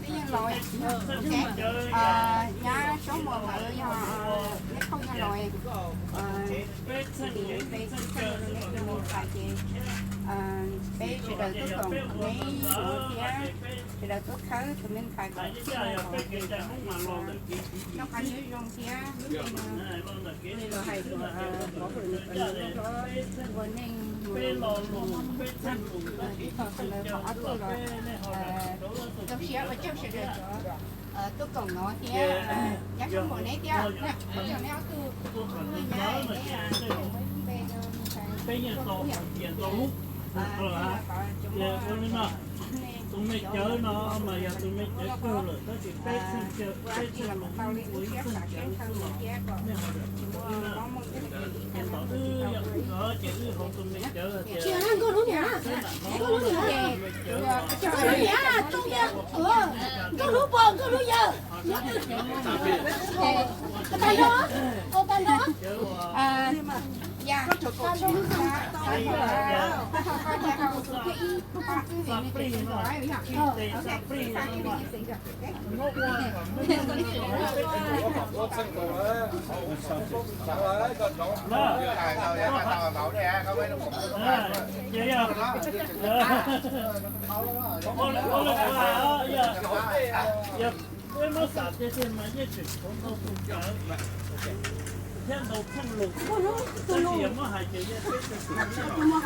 Neb yog los, nyab Suab Muas nkawd yog neb phauj yog los, tim peb txheej rau neb cov me ntxhais ces peb sawv daws tuaj koom neb thiab, sawv daws tuaj khawb tus me ntxhais kom txij no los ces noj qab nyob zoo thiab. Li los hais tias pov hwm nws cov niam hlob ua neej mus los mus, ib tog sawv daws qhov ob tuaj los zoo siab ua tsaug sawv daws cov tuaj koom no thiab. Nyab Suab Muas neb thiab, ua tsaug neb ob tug, nyab neb npe, tus me cawv no mas yog tus me cawv kawg lawm, tab sis peb txheej caw, peb txheej los ua ib txheej cawv xwb los, nej ho tsis muaj mob muaj nkeeg ces tos wb, ces wb hauv tus me cawv hais tias, Nkauj hlub pog, nkauj hlub yawg. Peb muab xam tiag tiag mas yeej tseem tshuav ntau tus cawv thiab ntau txheej lus, tab sis yog muab hais ces yeej peb txheej lus.